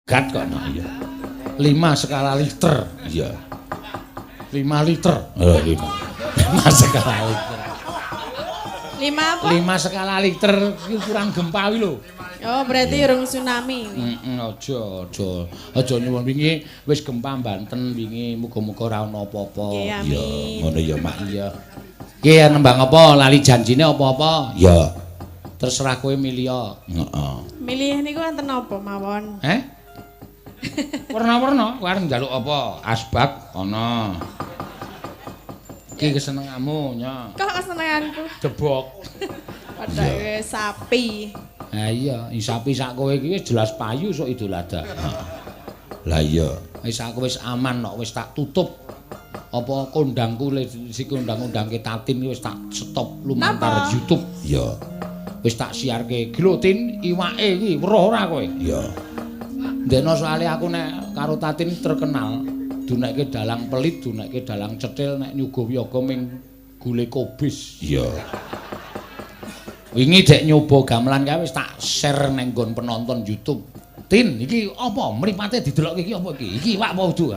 Gat kok no, iya. 5 skala liter. Iya. 5 liter. Oh, 5. 5 skala liter. 5 apa? 5 skala liter iki kurang gempa kuwi lho. Oh, berarti urung tsunami. Heeh, aja aja. Aja nyuwun wingi wis gempa Banten wingi, muga-muga ora ana apa-apa. Iya, ngono ya, Mak. Iya. Ki nembang apa? Lali janjine apa-apa? Iya. Terserah kowe milih. Heeh. Milih niku wonten apa mawon? Eh? Warna-warna, kowe arep njaluk apa? Asbak ana. Iki kesenenganmu, nya. Kok kesenenganku? Debok. Padha sapi. Ha iya, sapi sak kowe iki wis jelas payu sok Idul Adha. Lah iya, wis aku wis aman kok, wis tak tutup. Apa kondangku si kondang-kondangke Tatin wis tak stop lumantar YouTube. Iya. Wis tak siarke. Iki lho Tin, iwake iki weruh ora kowe? Iya. Ndekno soalé aku nek karo Tatin terkenal dunekke dalang pelit, dunekke dalang cetil, nek nyuguh wiyaga ming gule kobis. Iya. Wingi dek nyoba gamelan kae wis tak share nang nggon penonton YouTube. Tin, iki apa? Mripate didelokke iki apa iki? Iki iwak apa udu?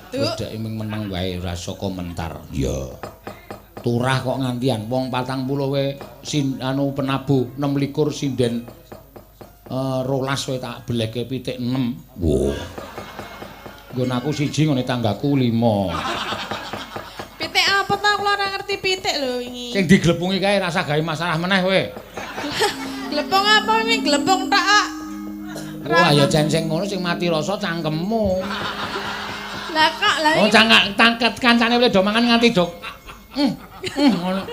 Wis dek ming meneng wae ora iso komentar. Iya. Turah kok ngantian wong 40 wae sin anu penabuh 26 sinden 12 wae tak beleke pitik 6. Wo. Nggon aku siji ngene tanggaku 5. Pitik apa ta kula ora ngerti pitik lho wingi. Sing diglepungi kae rasa gawe masalah meneh kowe. Glepung apa wingi glepung tok kok. Wah ya cen sing ngono sing mati rasa cangkemmu. Lah kok lah oh cangak tangket kancane boleh do mangan nganti do. Ngono.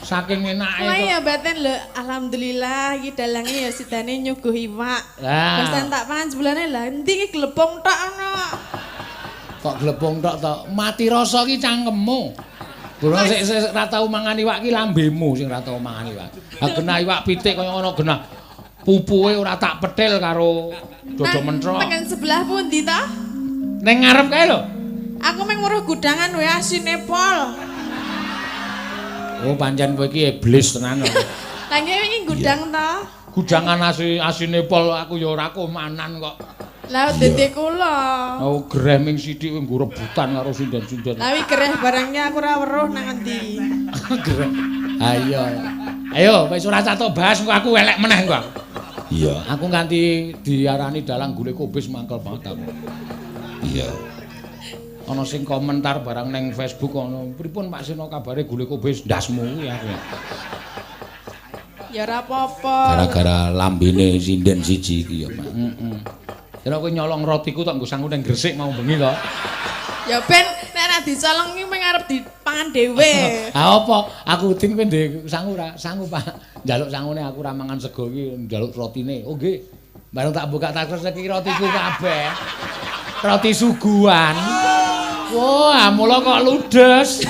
Saking enake kok. Wah ya baten lho, alhamdulillah iki dalange ya sidane nyuguh iwak. Lah tak pangan sebulane lah endi iki glepung tok ngono. Kok glepung tok to? Mati rasa iki cangkemmu. Durung sik ora tau mangan iwak iki lambemu sing ora tau mangan iwak. Ha genah iwak pitik kaya ngono genah. Pupuhe ora tak petil karo dodo mentrok. Tengen sebelah pundi ta? Ning ngarep kae lho. Aku mung weruh gudangan wae asine pol. Oh pancen kowe iki iblis tenan. Lah nggih wingi gudang ta? Gudangan asine pol aku ya ora komanan kok. Lah dede kula. Oh gereh ming sithik kowe nggo rebutan karo sinden-sinden. Lah wi gereh barangnya aku ora weruh nang endi. Gereh. Ayo. Ayo wis ora catok bahas engko aku elek meneh engko. Iya, aku nganti diarani dalang gule kobis mangkel banget aku. Iya. Ana sing komentar barang ning Facebook ana, pripun Pak Seno kabare gule kobis ndasmu kuwi aku. Ya ora apa-apa. Gara-gara lambene sinden siji iki ya, Pak. Heeh. Kira kowe nyolong rotiku tok nggo sangu ning Gresik mau bengi to. Ya ben nek ora dicolong iki mung arep dipangan dhewe. Ha apa? Aku udin kowe ndek sangu ora? Sangu, Pak. Njaluk sangune aku ora mangan sego iki njaluk rotine. Oh nggih. Bareng tak buka tas iki rotiku kabeh. Roti suguhan. Wah, mula kok ludes.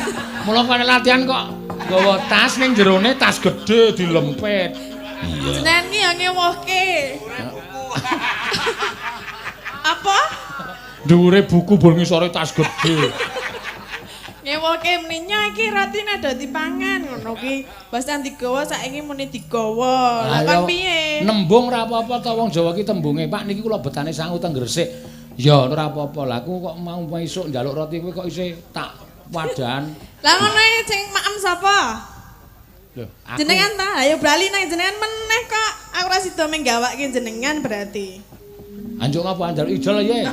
Mula kok latihan kok nggawa tas ning jerone tas gedhe dilempit. Iya. Jenengan ki ya ngewuhke. Apa? Dhuwure buku bol ngisore tas gedhe. Ngewuhke meninya iki rotine do dipangan ngono ki. Basan digawa saiki muni digawa. Lah kon piye? Nembung ora apa-apa to wong Jawa ki tembunge, Pak niki kula betane sangu teng Gresik. Ya ora apa-apa. Lah aku kok mau esuk njaluk roti kowe kok isih tak wadan. Lah ngono iki sing maem sapa? Lho, aku jenengan ta? Ayo bali nang jenengan meneh kok. Aku ora sida menggawake jenengan berarti. Anjuk ngapa njaluk ijol ya?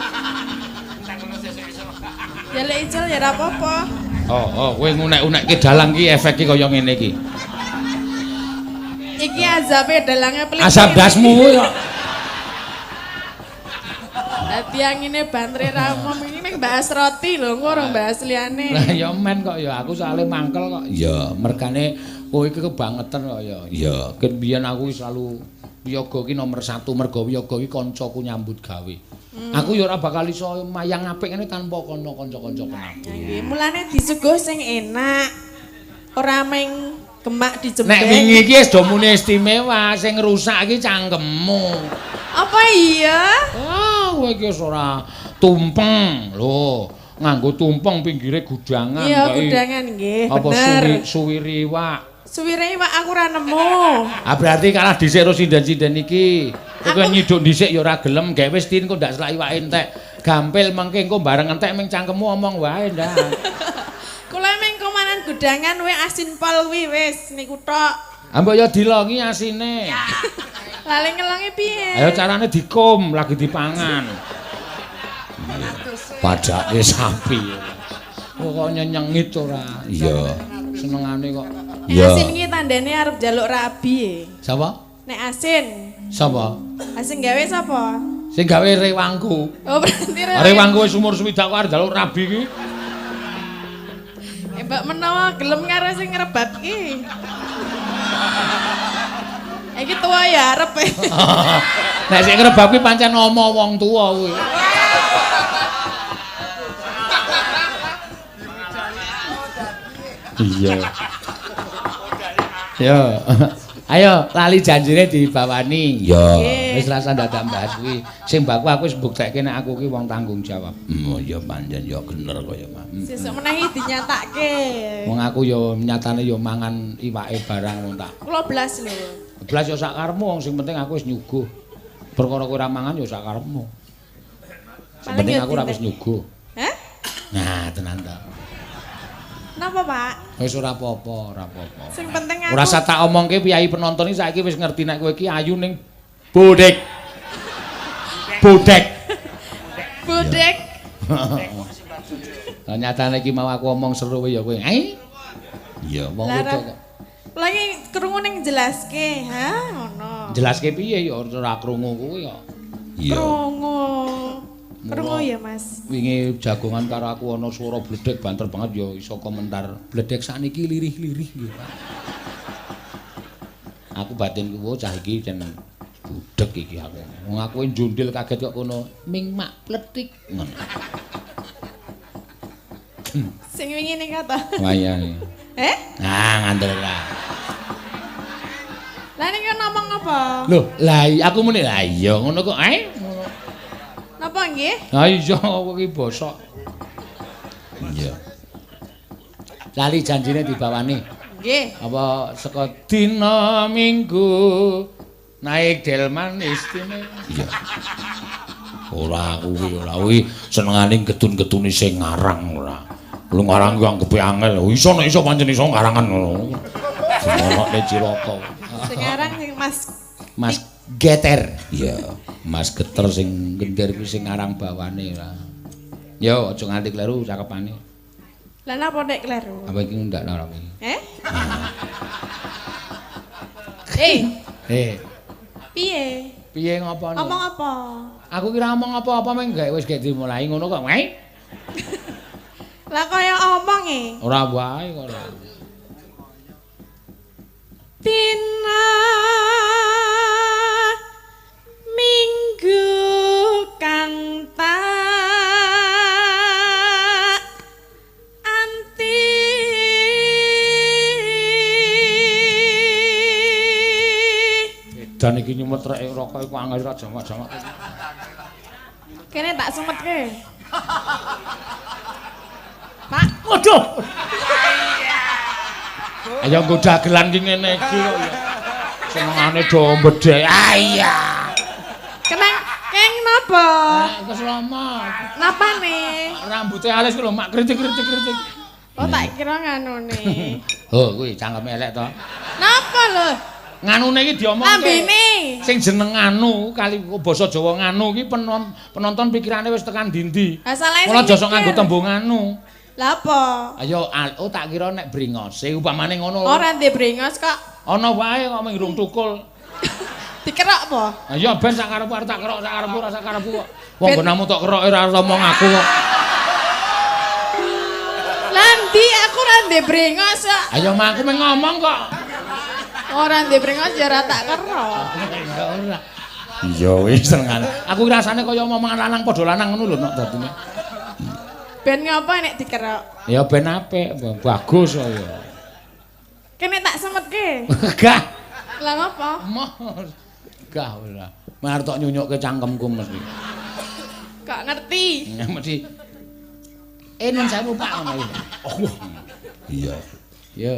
Njaluk ijol ya ora apa-apa. Oh, oh, kowe ngunek-unekke dalang ki efeke kaya ngene iki. Iki azabe dalange pelit. Azab dasmu kok. Dadi angine bantre ra umum iki ning bahas roti lho, engko ora bahas liyane. Lah ya men kok ya aku soalé mangkel kok. Ya, mergane kowe iki kebangetan kok ya. Ya, ket biyen aku selalu wiyaga iki nomor 1 mergo wiyaga iki kancaku nyambut gawe. Aku ya ora bakal iso mayang apik ngene tanpa kono kanca-kanca penabuh. Nggih, mulane disuguh sing enak. Ora meng gemak dijembeng. Nek wingi iki wis do muni istimewa, sing ngrusak iki cangkemmu. Apa iya? Ah, kowe iki wis ora tumpeng. Lho, nganggo tumpeng pinggire gudangan. Iya, gudangan nggih, apa bener. Suwiri iwak. Suwire iwak aku ora nemu. Ah berarti kalah dhisik karo sinden-sinden iki. Kowe nyiduk dhisik ya ora gelem, gawe wis tin kok ndak selak iwake entek. Gampil mengke engko bareng entek ming cangkemmu omong wae ndak. Kula ming komanan gudangan we asin pol kuwi wis niku tok. Ah mbok ya dilongi asine. Lha ngelongi piye? Ayo carane dikum lagi dipangan. Padake sapi. Kok nyenyengit ora? Iya. Senengane kok. Nek asin iki tandane arep njaluk rabi e. Sapa? Nek asin. Sapa? Sing gawe sapa? Sing gawe rewangku. Oh berarti rewangku wis umur 60 kok arep njaluk rabi iki. Mbak menawa gelem karo sing ngrebab iki. Iki tuwa ya arep. Nek sing ngrebab kuwi pancen omo wong tuwa kuwi. Iya. Yo. Ayo lali janjine dibawani. Ya. Wis rasa dadak bahas kuwi. Sing baku aku wis mbuktekke nek aku ki wong tanggung jawab. Oh ya pancen ya bener kaya Mas. Sesuk meneh dinyatake. Wong aku ya nyatane ya mangan iwake barang wong tak. Kula blas lho. Blas ya sak karepmu wong sing penting aku wis nyuguh. Perkara kowe ora mangan ya sak karepmu. Sing penting aku ora wis nyuguh. Hah? Nah, tenan ta. Napa, Pak? Wis ora apa-apa, ora apa-apa. Sing penting aku ora usah tak omongke piyayi penonton iki saiki wis ngerti nek kowe iki ayu ning bodek. Bodek. Bodek. Lah nyatane iki mau aku omong seru ya kowe. Eh? Iya, wong wedok kok. Lah iki krungu ning jelaske, ha ngono. Jelaske piye ya ora krungu kuwi kok. Iya. Krungu. Krungu ya, Mas. Wingi jagongan karo aku ana swara bledek banter banget ya iso komentar. Bledek sakniki lirih-lirih nggih, Pak. Aku batinku cah iki jen budek iki aku. Wong aku njundil kaget kok kono ming mak pletik ngono. Sing wingi ning kata. Wayang. Eh? Nah, ngandel ra. Lah ning ngomong apa? Loh, lah aku muni lah iya ngono kok ae. Napa nggih? Ha iya kowe iki bosok. Iya. Lali janjine dibawani. Nggih. Apa saka dina Minggu naik delman istimewa. Iya. Ora kuwi ora kuwi senengane getun-getuni sing ngarang ora. Lu ngarang kuwi anggepe angel. Iso nek iso pancen iso ngarangan ngono. Dimonokne cilaka. Sing ngarang sing Mas Mas Geter. Iya. Mas Geter sing gender kuwi sing ngarang bawane lah. Yo aja nganti kleru cakepane. Lah napa nek kleru? Apa iki ndak lara iki? Eh? Eh. Eh. Piye? Piye ngopone? Omong apa? Aku kira omong apa-apa meng gak wis gak dimulai ngono kok. Wae. Lah kaya omong e. Ora wae kok ora. Dina Minggu kang tak anti. Edan iki nyumet rek rokok iku angel ra jamak-jamak. Kene tak sumetke. Pak, waduh. Ayo nggo dagelan ki ngene iki kok ya. Senengane do mbedhek. Ah iya. Kenang keng napa? Keselamat. Napane? Rambute alis ku lho mak kritik-kritik-kritik. Oh tak kira nganune. Oh kuwi cangkeme elek to. Napa lho? Nganune iki diomongke. Lambene. Sing jeneng nganu kali basa Jawa nganu iki penonton pikirane wis tekan ndi-ndi. Mula aja sok nganggo tembung nganu. Lah apa? Ayo oh tak kira nek bringose upamane ngono. Ora ndek bringos kok. Ana wae kok mung irung tukul. Dikerok apa? Ayo ben sak karepku arep tak kerok sak karepku ora sak karepku kok. Wong nggonamu tok keroke ora omong aku kok. Lah ndi aku ora ndek brengos kok. Ayo mah aku mung ngomong kok. Ora ndek brengos ya ora tak kerok. Ya ora. Iya wis senengane. Aku rasane kaya omongan lanang padha lanang ngono lho nok dadine. Ben ngapa nek dikerok? Ya ben apik, bagus kok ya. Kene tak semetke. Gah. Lah ngapa? Gah ora. Mar tok nyunyukke cangkemku mesti. Kok ngerti? Mesti. Nun sewu Pak ngono iki. Oh. Iya. Ya.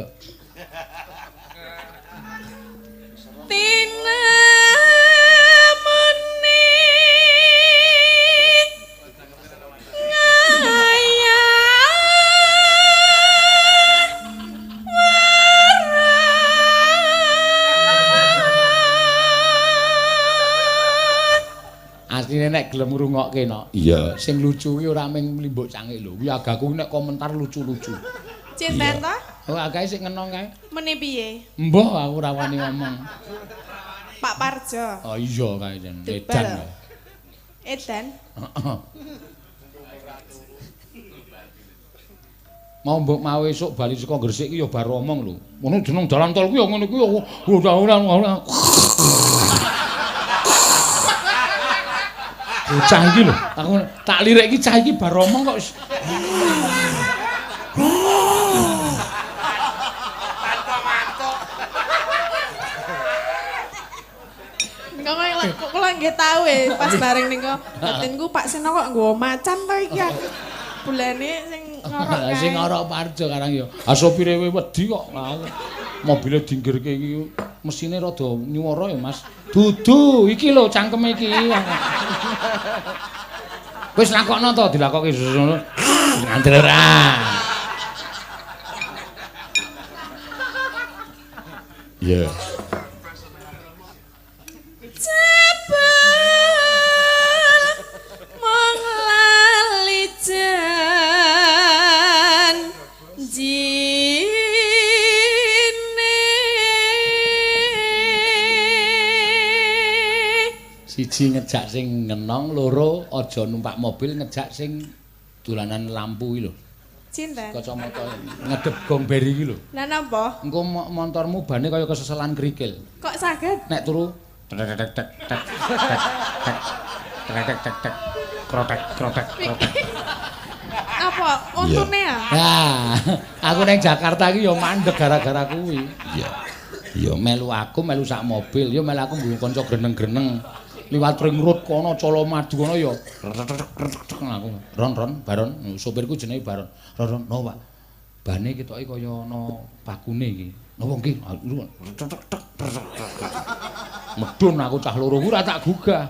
Mestine nek gelem ngrungokke no. Iya, sing lucu kuwi ora mung mlimbuk cangik lho. Kuwi agaku nek komentar lucu-lucu. Cinten ta? Oh, agae sing ngenong kae. Meni piye? Mbah aku ora wani ngomong. Pak Parjo. Oh iya kae jan. Edan. Edan. Heeh. Mau mbok mau esuk bali saka Gresik ki ya bar omong lho. Ngono jeneng dalan tol ku ya ngono kuwi ora ora. Bocah iki lho, aku tak lirik iki cah iki bar omong kok wis. Kok kula nggih tau e pas bareng niku batinku Pak Seno kok nggawa macan to iki aku. Bulane sing ngorok kae. Sing ngorok Parjo karang ya. Ah sopire wedi kok. Mobile dinggirke iki mesine rada nyuwara ya Mas. Dudu iki lho cangkeme iki. Wis lakokno to dilakokke ngono. Ngandel ora. Iya. Siji ngejak sing ngenong, loro aja numpak mobil ngejak sing dolanan lampu iki lho. Cinten. Kacamata ngedep gong beri iki lho. Lah napa? Engko montormu bane kaya keseselan kerikil. Kok saged? Nek turu tek tek tek tek tek tek tek tek tek krotek krotek krotek. Apa untune ya? Nah, aku nang Jakarta iki ya mandeg gara-gara kuwi. Iya. Ya melu aku, melu sak mobil, ya melu aku nggo kanca greneng-greneng. Liwat ring road kono Colomadu kono ya aku ron ron baron sopirku jenenge Baron ron ron no Pak bane ketoke kaya ana pakune iki napa nggih medun aku cah loro ku ora tak gugah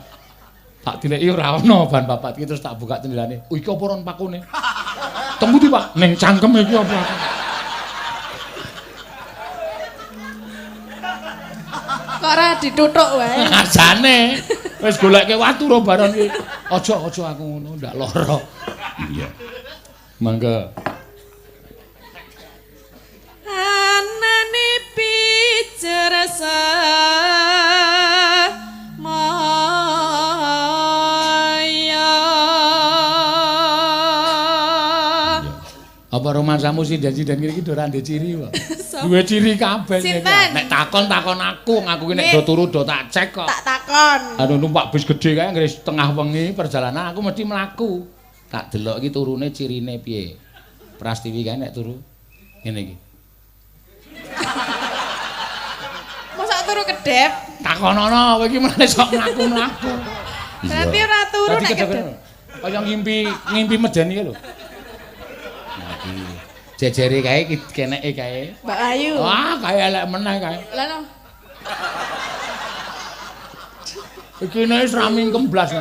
tak dileki ora ana ban papat iki terus tak buka jendelane iki apa ron pakune temu di Pak ning cangkem iki apa kok ora dituthuk wae jane wis goleke watu ro Baron iki. Aja-aja aku ngono ndak lara. Iya. Mangga. Anane pijer maya. Apa romansamu sinden-sinden iki ora ndek ciri kok. Duwe ciri kabeh. Nek takon-takon aku, aku ki nek do turu do tak cek kok. Tak takon. Anu numpak bis gedhe kae anggere setengah wengi perjalanan aku mesti mlaku. Tak delok iki turune cirine piye. Prastiwi kae nek turu ngene iki. Mosok turu kedhep? Takonono kowe iki mulane sok mlaku-mlaku. Berarti ora turu nek kedhep. Kaya ngimpi, ngimpi medeni kae lho. Jejere kae keneke kae. Mbak Ayu. Wah, kae elek meneh kae. Lah no. Iki nek wis ra mingkem blas.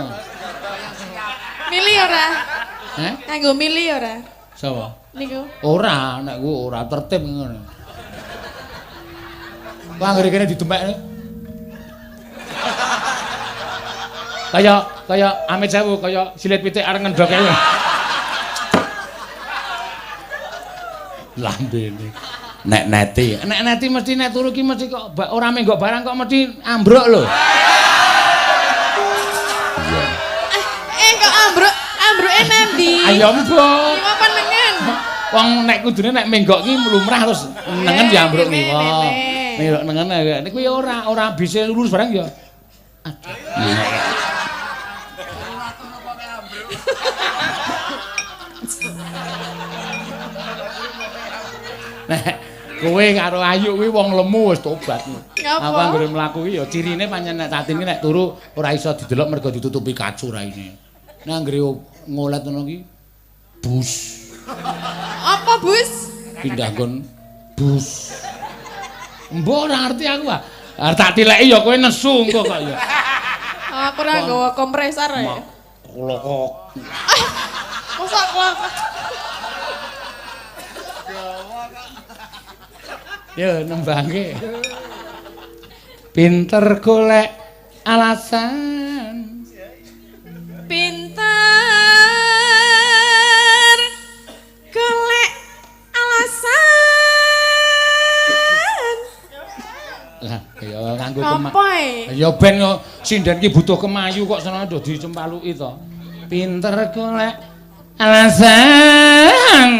Mili ora? Heh? Nganggo mili ora? Sapa? Niku. Ora, nek ku ora tertib ngono. Wah, anggere kene didemekne. Kaya kaya amit sewu, kaya silit pitik areng ngendhok kae. Lambene. Nek neti, nek neti mesti nek turu ki mesti kok ora menggok barang kok mesti ambruk lho. Iya. Kok ambruk? Ambruke nandi? Ayo mbok. Iki apa nengen? Wong nek kudune nek menggok ki lumrah terus nengen diambruk ngiwa. Menggok nengen niku ya ora ora bisa lurus barang ya. Aduh. Nek kowe karo Ayu kuwi wong lemu wis tobat. Aku anggere mlaku ki ya cirine pancen nek Tatin ki nek turu ora iso didelok mergo ditutupi kacu raine. Nek anggere ngolet ngono ki bus. Apa bus? Pindah nggon bus. Mbok ora ngerti aku ah. Arep tak tileki ya kowe nesu engko kok ya. Aku ora nggawa kompresor ya. Klokok. Mosok klokok. Ya nembangke. Pinter golek alasan. Ya ben yo sinden ki butuh kemayu kok senenge do dicempaluki to. Pinter golek alasan.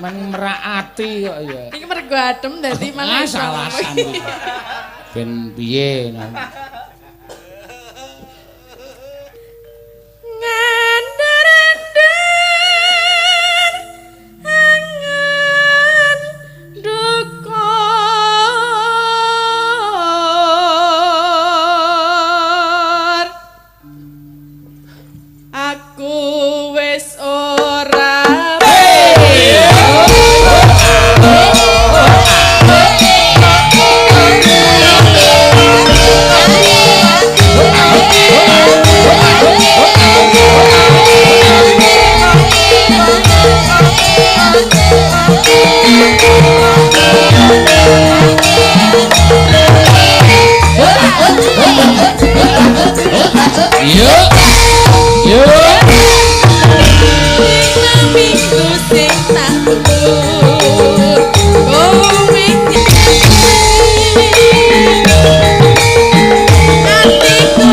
Men merak ati kok ya. Iki mergo adem dadi malah alasan. Ben piye Ngandar-andar angan dukur aku wis ora. Yo. Yo. Minggu sing tak tunggu kowe atiku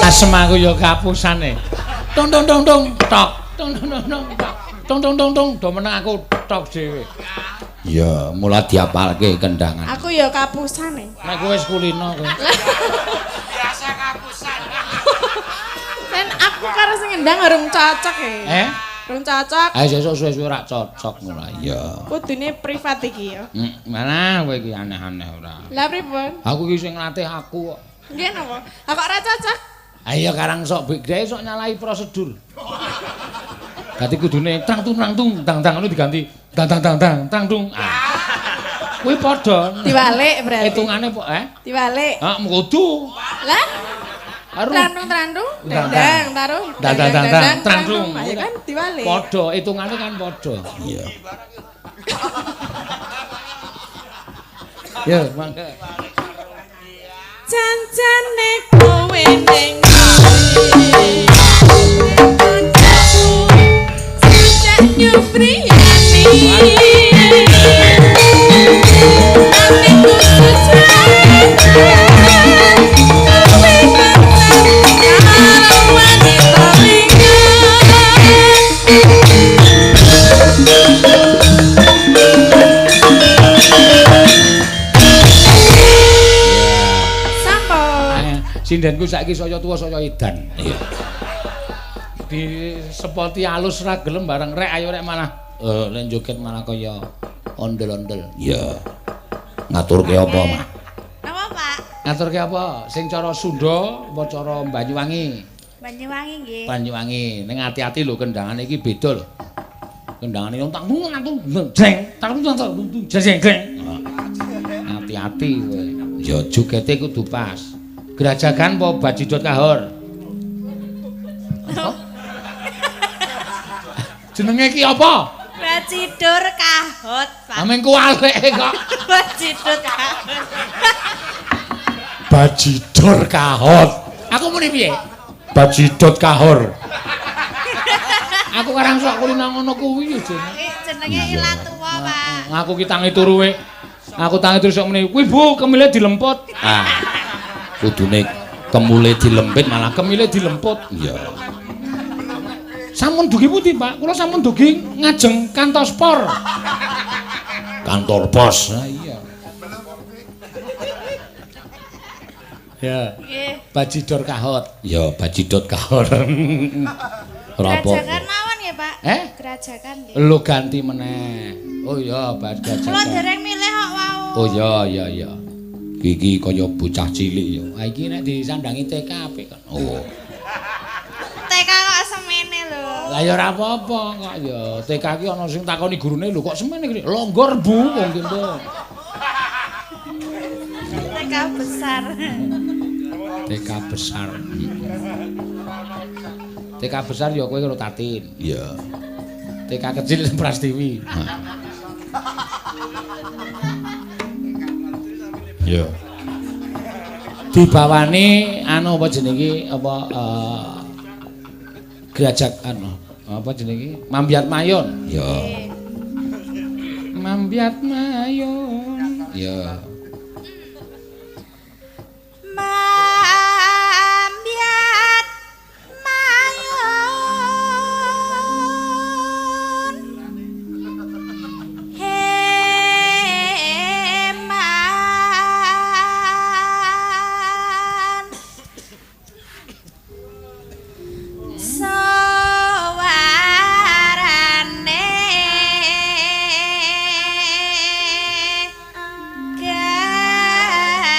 Asem aku ya kapusane. Tung tung tung tung tok. Tung tung tung tung tok. Tung tung tung tung do meneng aku tok dhewe. Ya, mula diapalke kendangan. Aku ya kapusane. Nek kowe wis kulino kowe. Biasa kapusan. Sen aku karo sing ngendang urung cocok e. Eh? Urung cocok. Ayo sesuk suwe-suwe ora cocok ngono. Iya. Kudune privat iki ya. Malah kowe iki aneh-aneh ora. Lah pripun? Aku iki sing nglatih aku kok. Nggih napa? Lah kok ora cocok? Ayo karang sok dhek sok nyalahi prosedur. Dadi kudune tang tung tang tung tang tang ngono diganti tang tang tang tang tang tung. Ah. Kuwi padha. Diwalik berarti. Hitungane po eh? Diwalik. Hah, kudu. Lah. Trandung trandung, dandang taruh. Dandang dandang trandung. Ayo kan diwalik. Padha, hitungane kan padha. Iya. Ya, mangga. Jancane kowe ning Sindenku saiki saya tuwa saya edan. Iya. Disepoti alus ra gelem bareng rek ayo rek malah lek joget malah kaya ondel-ondel. Iya. Ngaturke apa, Mak? Napa, Pak? Ngaturke apa? Sing cara Sunda apa cara Banyuwangi? Banyuwangi nggih. Banyuwangi. Ning ati-ati lho kendangane iki beda lho. Kendangane tang tung tung jeng, tang tung tung jeng jeng. Ati-ati kowe. Ya jogete kudu pas. Grajagan apa Bajidot Kahor? Apa? Jenenge iki apa? Bajidor Kahot, Pak. Ameng kuwaleke kok. Bajidor Kahot. Bajidor Kahot. Aku muni piye? Bajidot Kahor. Aku karang sok kulino ngono kuwi ya jenenge. Jenenge ilat tuwa, Pak. Aku ki tangi turu we. Aku tangi turu sok muni, "Kuwi Bu, kemile dilemput." Ah. Kudune kemule dilempit malah kemile dilemput. Iya. Sampun dugi pundi, Pak? Kula sampun dugi ngajeng kantos por. Kantor pos. Ha iya. Ya. Nggih. Bajidor Kahot. Ya, Bajidot Kahor. Ora apa. Grajagan mawon nggih, Pak? Eh? Grajagan nggih. Lho ganti meneh. Oh iya, Grajagan. Kula dereng milih kok wau. Oh iya, iya, iya. Iki kaya bocah cilik ya. Ha iki nek disandangi TK apik kan. Oh. TK kok semene lho. Lah ya ora apa-apa kok ya. TK ki ana sing takoni gurune lho kok semene iki. Longgor Bu wong kene. TK besar. TK besar. TK besar ya kowe karo Tatin. Iya. TK kecil Prastiwi. Iya. Dibawani anu apa jenenge apa gerajak anu apa jenenge Mambiat Mayon. Iya. Mambiat Mayon. Iya. Mambiat Mayon heman sawarane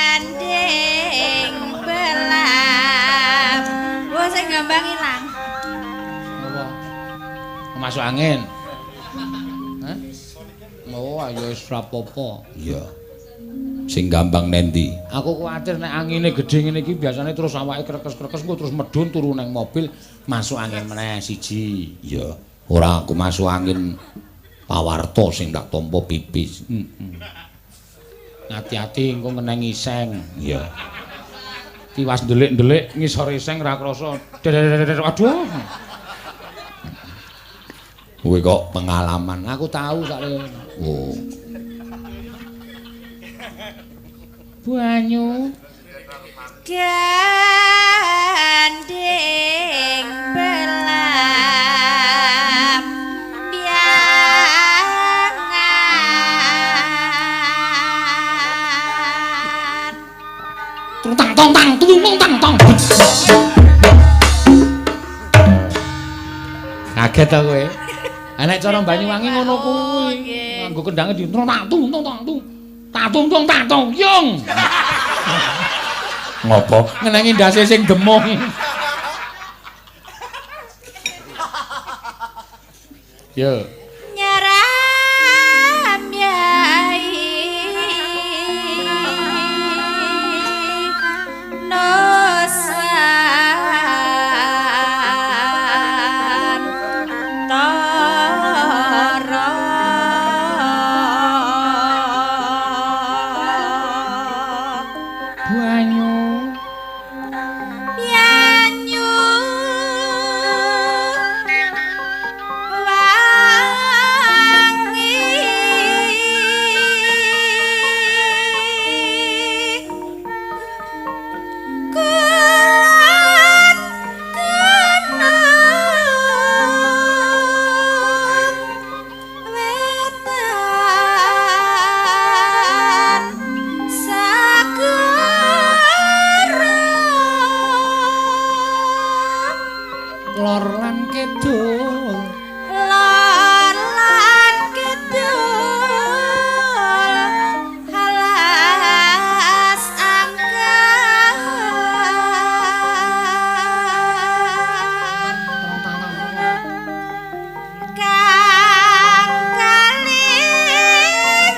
gandeng belam. Wah, sing gambang ilang. Apa? Masuk angin. Hah? Oh, ayo wis rapopo. Iya. Sing gambang nendi? Aku kuwatir nek angine gedhe ngene iki biasane terus awake krekes-krekes engko terus medhun turu nang mobil masuk angin meneh siji. Iya. Ora aku masuk angin pawarto sing tak tampa pipis. Heeh. Ati-ati engko ngeneng iseng. Iya. Tiwas ndelik-ndelik ngisor iseng ra krasa. Aduh. Kowe kok pengalaman. Aku tahu sakle. Oh. Banyu gandeng belam biangan tang tong tang tung tang tong. Kaget ta kowe? Nek cara Banyuwangi ngono kuwi. Nganggo kendange di tung tang tung tang tung. Tatung tung tatung yung. Ngopo? Ngenengi ndase sing demung. Yo. Nyeram yai Nusantara. Banyu Banyu wangi kulon gunung wetan sagara lor lan kidul. Lor lan kidul alas angker kang kaliyan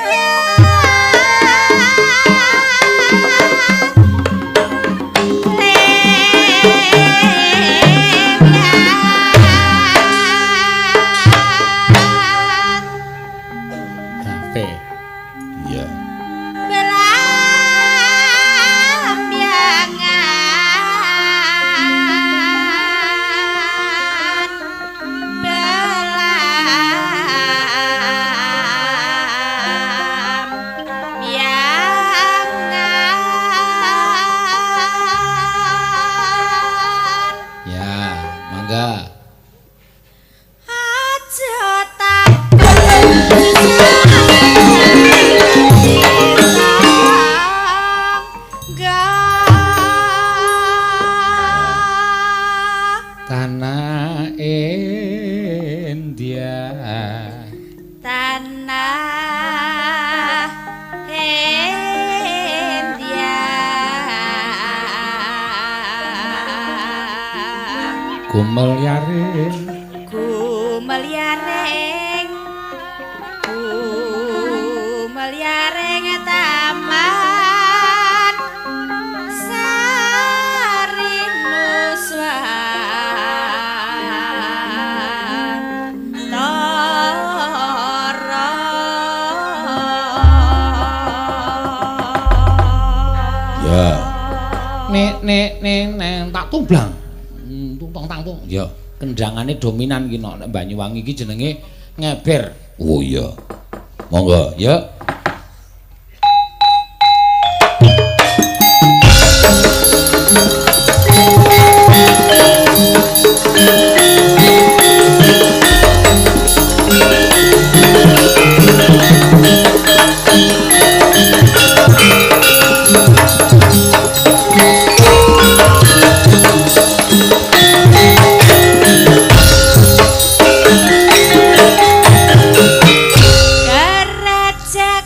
Kafe. Iya. Belambiangan belambiangan Ya, mangga. aja takut Tanah India. Tanah India Kumel yaring Ku ring taman sari nuswantara. Ya. Nek nek nek nek tak tumblang. Tung tong tang tung. Ya, kendangane dominan ki nek Banyuwangi iki jenenge ngeber. Oh iya. Monggo, ya. Kerajaan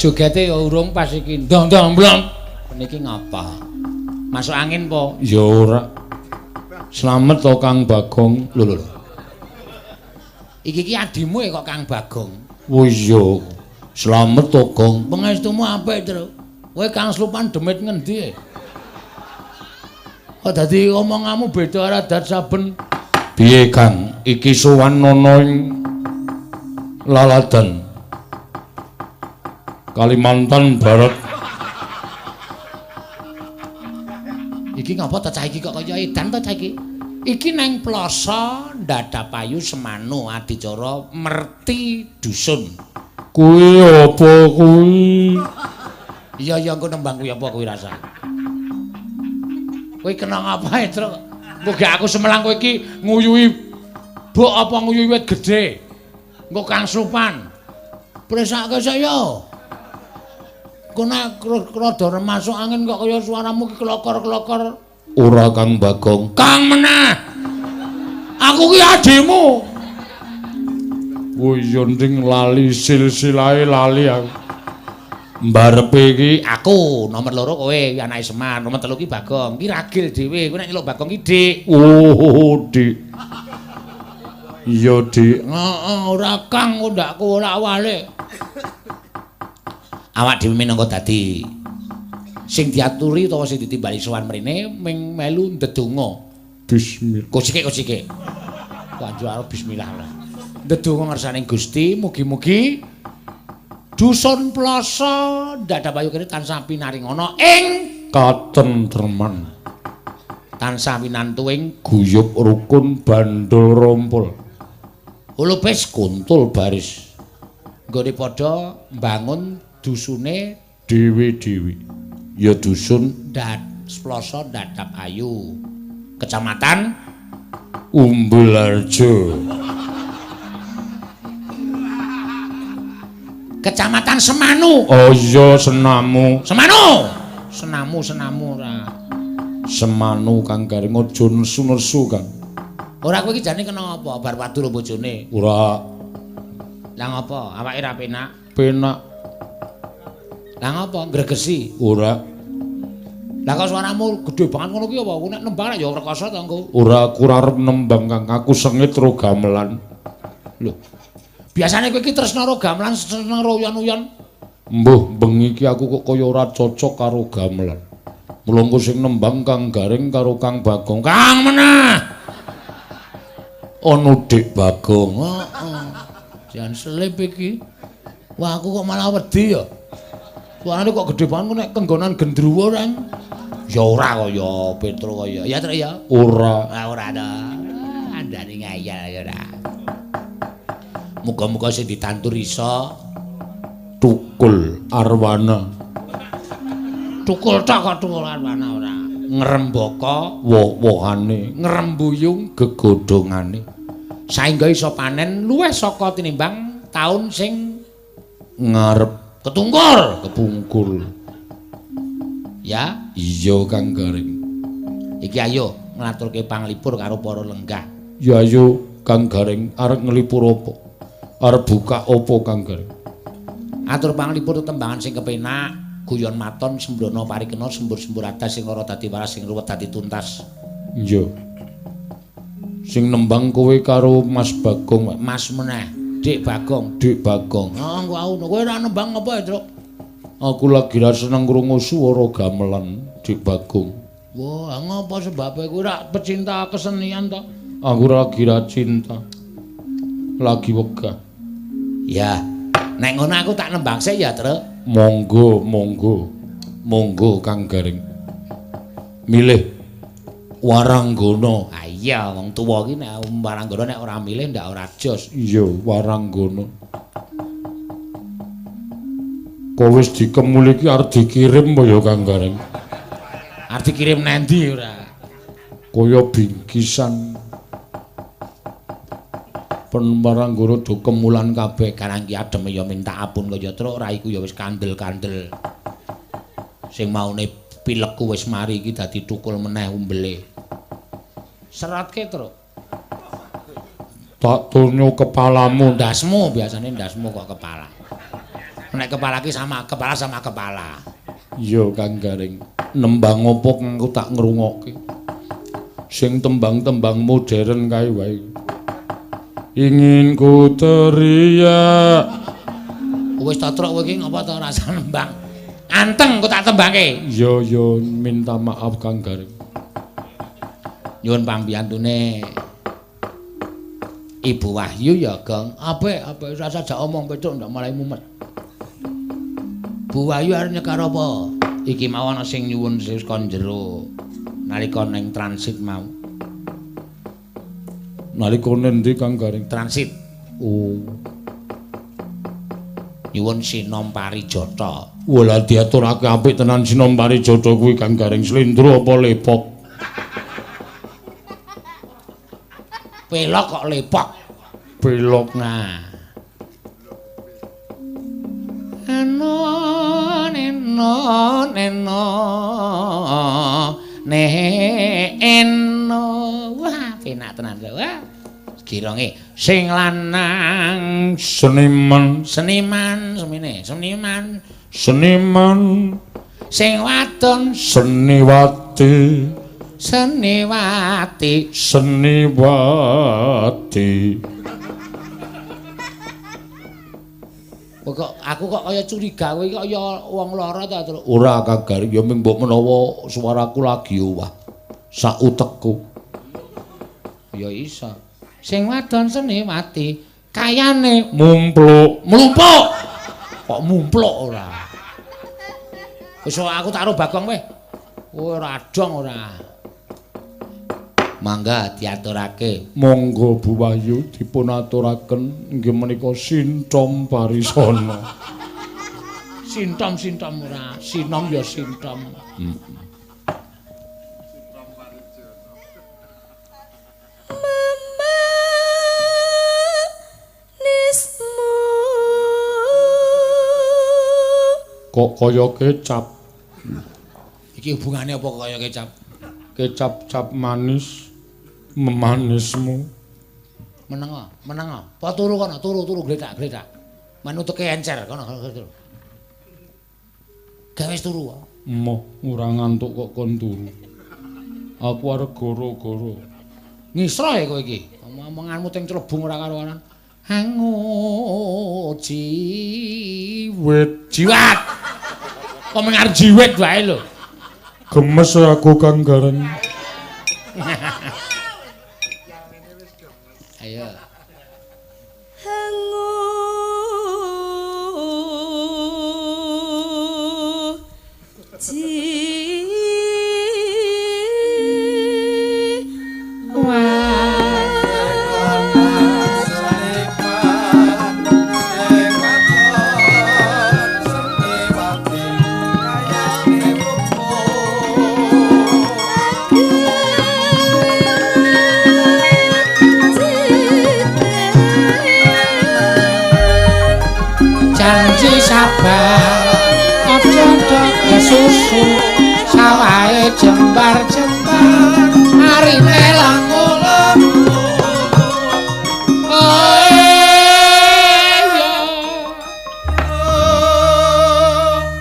Jogete ya urung pas iki. Ndong-ndong blong. Niki ngapa? Masuk angin po? Ya ora. Slamet to Kang Bagong. Lho lho lho. Iki ki adimu kok Kang Bagong. Oh iya. Slamet to Gong. Pangestumu apik, Tru. Kowe Kang Slupan demit ngendi? Kok dadi omonganmu beda karo adat saben. Piye Kang? Iki sowan ana ing Laladan, Kalimantan Barat. Iki ngapa ta cah iki kok kaya edan ta cah iki? Iki nang Ploso Ndadapayu Semanu adicara merti dusun. Kuwi apa kuwi? Iya iya engko nembang kuwi apa kuwi rasa. Kowe kena ngapa, Truk? Engko gek aku semelang kowe iki nguyuhi buk apa nguyuhi wit gedhe. Engko Kang Slupan. Presake saya. Engko nek rada masuk angin kok kaya suaramu ki klokor-klokor. Ora Kang Bagong. Kang meneh. Aku ki adimu. Oh iya nding lali silsilahe lali aku. Mbarepe iki aku nomor 2 kowe iki anake Semar, nomor 3 ki Bagong. Ki ragil dhewe, kowe nek nyeluk Bagong ki Dik. Oh, Dik. Iya, Dik. Heeh, ora Kang ndakku ora walik. Awak dhewe minangka dadi sing diaturi utawa sing ditimbali sowan mrene ming melu ndedonga. Bismillah. Kosike-kosike. Kanjo karo bismillah lah. Ndedonga ngersane Gusti, mugi-mugi dusun Ploso Ndadapayu kene tansah pinaringana ing katentreman, tansah winantu ing guyub rukun bandul rompol, hulupis kuntul baris, nggone padha mbangun dusune dhewe-dhewe. Ya dusun Ploso Ndadapayu, Kecamatan Umbulharjo, Kecamatan Semanu. Oh iya Senamu. Semanu. Senamu Senamu ora. Semanu Kang Garing aja nesu-nesu Kang. Ora kowe iki jane kena apa? Bar wadu lho bojone. Ora. Lah ngopo? Awake ra penak? Penak. Lah ngopo? Gregesi? Ora. Lah kok suaramu gedhe banget ngono ki apa? Nek nembang ya rekoso to engko. Ora, aku ora arep nembang Kang. Aku sengit ro gamelan. Lho. Biasane kowe iki tresna ro gamelan, seneng ro uyan-uyan. Mbuh, bengi iki aku kok kaya ora cocok karo gamelan. Mula engko sing nembang Kang Garing karo Kang Bagong. Kang meneh. Ono Dik Bagong. Heeh. Jan selip iki. Wah, aku kok malah wedi ya. Suarane kok gedhe banget nek kenggonan gendruwo reng. Ya ora kaya Petro kaya. Ya Truk ya. Ora. Ah ora ta. Andane ngayal ya ora. Muga-muga sing ditandur iso tukul arwana. Tukul tok kok tukul arwana ora. Ngrembaka woh-wohane, ngrembuyung gegodhongane. Saengga iso panen luwih saka tinimbang taun sing ngarep ketungkur, kepungkur. Ya, iya Kang Garing. Iki ayo nglaturke panglipur karo para lenggah. Ya ayo Kang Garing, arep nglipur apa? Arep buka apa Kang Garing? Atur panglipur tetembangan sing kepenak, guyon maton sembrono parikena sembur-sembur adas sing ora dadi waras sing ruwet dadi tuntas. Iya. Sing nembang kowe karo Mas Bagong. Mas meneh, Dik Bagong, Dik Bagong. Oh, aku kowe ora nembang apa, Truk? Aku lagi ra seneng krungu swara gamelan, Dik Bagong. Wah, ngapa sebabe kowe ora pecinta kesenian to? Aku lagi ra cinta. Lagi wegah. Ya. Nek ngono aku tak nembang sik ya, Truk. Monggo, monggo. Monggo Kang Garing. Milih Waranggana. Ah iya, wong tuwa iki nek Waranggana nek ora milih ndak ora jos. Iya, Waranggana. Kok wis dikemuli iki arep dikirim apa ya Kang Garing? Arep dikirim nendi ora? Kaya bingkisan. Pen Waranggana do kemulan kabeh karang ki ademe ya minta ampun kaya Truk, raiku ya wis kandel-kandel. Sing maune pilekku wis mari iki dadi tukul meneh umbele. Seratke, Truk. Tak tonyo kepalamu, ndasmu biasane ndasmu kok kepala. Nek kepala ki sama kepala sama kepala. Iya Kang Gareng. Nembang opo kang aku tak ngrungokke. Sing tembang-tembang modern kae wae. Ingin ku teriak. Wis ta truk kowe iki ngapa ta ora usah nembang. Anteng ku tak tembangke. Iya ya minta maaf Kang Gareng. Nyuwun pambiyantune Ibu Wahyu ya, Gong. Apik, apik rasa jak omong Petruk ndak malah mumet. Bu Wahyu arep nyekar apa? Iki mau ana sing nyuwun sing kon jero nalika ning transit mau. Nalika nendi Kang Gareng? Transit. Oh. Nyuwun Sinom Parijata. Wah, diaturake apik tenan Sinom Parijata kuwi Kang Gareng. Slendro apa lepok? Pelok kok lepok. Pelok. Nah. Eno neno neno ne eno. Wah, penak tenan lho. Wah. Gironge sing lanang seniman, seniman semene, seniman, seniman, sing wadon seniwati, seniwati, seniwati. Kok aku kok kaya curiga kowe iki kaya wong lara ta, Truk? Ora Kang Gareng, ya ming mbok menawa suaraku lagi owah sak utekku. Ya iso. Sing wadon seniwati kayane mumpluk, mlumpuk. Kok mumpluk ora? Wis aku tak karo Bagong weh. Kowe ora dong ora. Mangga diaturake. Monggo Bu Wahyu dipun aturaken inggih menika Sintom Parisana. Sintom sintom ora, sinom ya sintom. Memanismu Kok kaya kecap. Iki hubungane apa kaya kecap? Kecap-cap manis memanismu. Menengo, menengo. Pa turu kono, turu-turu gletak-gletak. Manuteke encer kono turu. Gawe wis turu. Emoh, ora ngantuk kok kon turu. Aku arep goro-goro. Ngisroh kowe iki. Omonganmu teng clebung ora karo-karuan. Hangu jiwit. Jiwat. Kok mung arep jiwit wae lho. Gemes aku Kang Gareng. Ayo. Hangu Janji sabar aja do kesusu sawahe jembar-jembar arine lemu-lemu.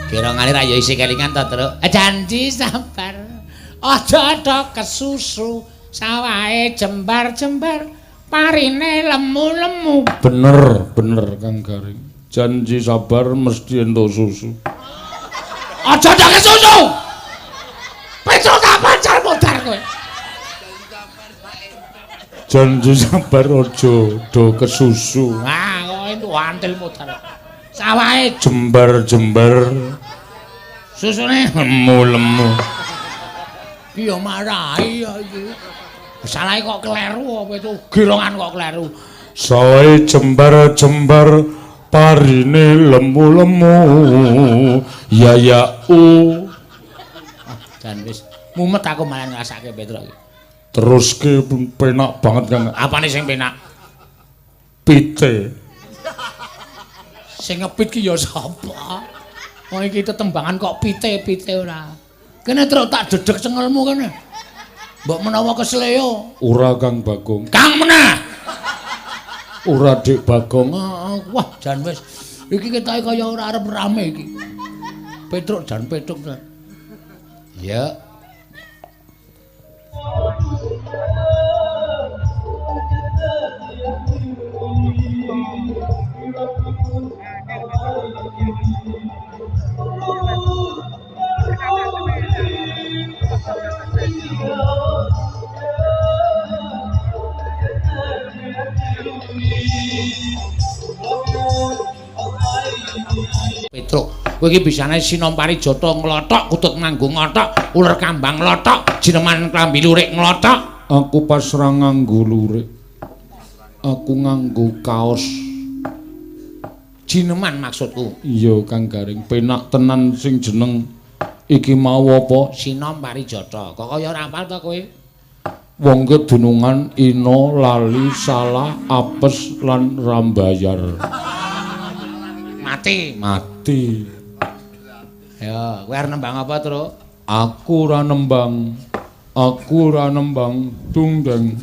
Kira ngalir ayo isi kelingan to, Truk. Janji sabar aja do kesusu sawahe jembar-jembar parine lemu-lemu. Bener, bener Kang Gareng. Janji sabar mesti entuk susu. Aja ndak kesusu. Petro tak pacar modar kowe. Janji sabar aja do kesusu. Wah, kok entuk antil modar. Sawahe jembar-jembar. Susune lemu-lemu. Ki yo marahi ya iki. Salahe kok kleru apa itu? Girongan kok kleru. Sawahe jembar-jembar parine lemu-lemu. Ya ya u. Ah, jan wis mumet aku malah ngrasake Petro iki. Teruske penak banget Kang. Apane sing penak? Pite. Sing ngepit ki ya sapa? Wong iki tetembangan kok pite-pite ora. Kene truk tak dedeg cengelmu kene. Mbok menawa kesleo. Ora Kang Bagong. Kang meneh. Ora Dik Bagong. Wah, jan wis Iki ketoke kaya ora arep rame iki. Petruk jan petruk. Ya. Petruk, kowe iki bisane Sinom Parijata nglothok, kutut manggung ngothok, uler kambang nglothok, jineman klambi lurik nglothok. Aku pasrah nganggo lurik. Aku nganggo kaos. Jineman maksudku. Iya, Kang Garing, penak tenan sing jeneng iki mau apa? Sinom Parijata. Kok kaya ora hafal to kowe? Wong kedunungan ina lali salah apes lan rambayar. Mati. Mati. Ya, kowe arep nembang apa, Truk? Aku ora nembang. Aku ora nembang dungdeng.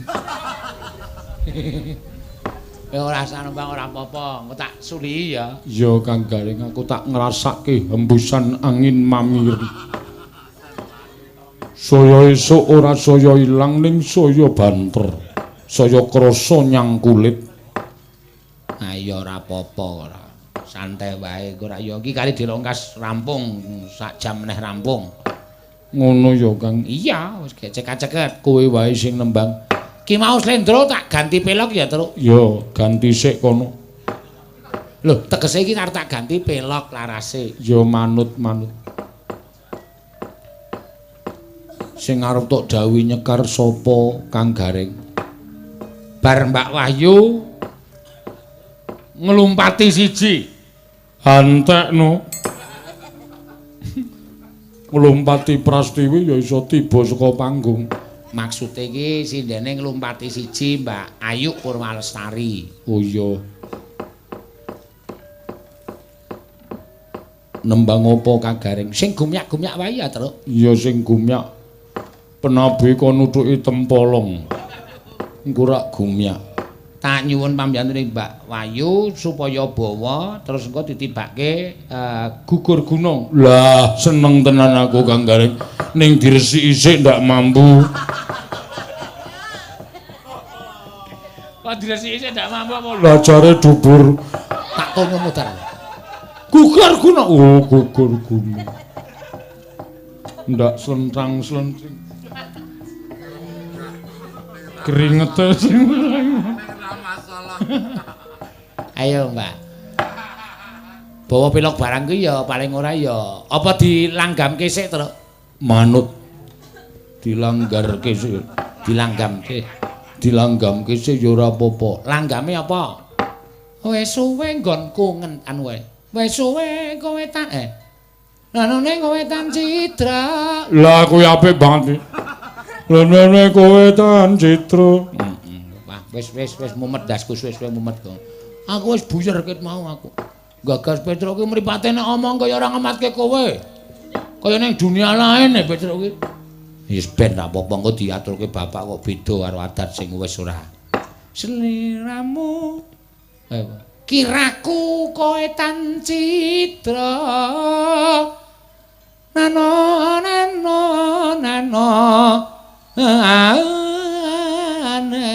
Ya ora usah nembang ora apa-apa, engko tak sulihi ya. Ya Kang Garing, aku tak ngrasake hembusan angin mamiri. Saya esuk ora saya ilang ning saya banter. Saya krasa nyang kulit. Ayo ora apa-apa ora. Santai wae ora ya iki kali dilongkas rampung sak jam meneh rampung. Ngono ya Kang. Iya, wis gecek-ceket kowe wae sing nembang. Ki mau slendro tak ganti pelok ya, Truk. Ya, ganti sik kono. Lho, tegese iki arep tak ganti pelok larase. Ya manut-manut. Sing arep tok dawuhi nyekar sapa Kang Garing? Bar Mbak Wahyu nglumpati siji. Antekno. Nglumpati Prastiwi ya iso tiba saka panggung. Maksude iki sindene nglumpati siji Mbak Ayu Purwalestari. Oh iya. Nembang apa Kang Garing? Sing gumyak-gumyak wae ya, Truk. Iya sing gumyak. Penabe kon nuthuki tempolong. Engko rak gumyak. Tak nyuwun pamjantune Mbak Wahyu supaya bawa terus engko ditibake gugur gunung. Lah seneng tenan aku Kang Garing. Ning diresiki sik ndak mampu. Kok diresiki sik ndak mampu apa? Lah jare dubur. Tak kono muter. Gugur gunung. Oh, gugur gunung. Ndak slentang-slenting. Keringete sing Ayo, Mbak. Bawa pelok barang kuwi ya paling ora ya. Apa dilanggamke sik, Truk? Manut. Dilanggarke sik. Dilanggamke. Dilanggamke sik ya ora apa-apa. Langgame apa? Wis suwe nggonku ngentan wae. Wis suwe kowe tak Lanone kowe tan cidra. Lah kuwi apik banget iki. Lanone kowe tan cidra. Wah, wis wis wis mumet dasku suwe-suwe mumet kok. Aku wis buyer ket mau aku. Gagas Petruk ki mripate nek omong kaya ora ngematke kowe. Kaya ning dunia lain e Petruk ki. Wis ben ra apa-apa engko diaturke bapak kok beda karo adat sing wis ora. Sliramu kiraku kowe tan cidra. Nano nano nano ane.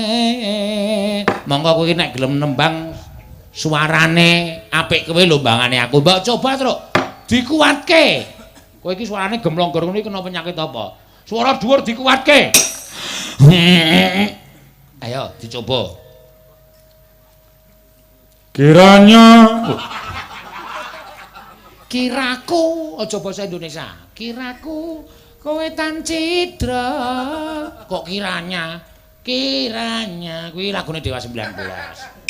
Monggo kowe iki nek gelem nembang suarane apik kowe lho mbangane aku. Mbok coba, Truk. Dikuatke. Kowe iki suarane gemlonggor ngono iki kena penyakit apa? Suara dhuwur dikuatke. Ayo dicoba. Kiranya kiraku aja basa Indonesia. Kiraku kowe tan cidra. Kok kiranya? Kiranya kuwi lagune Dewa 19.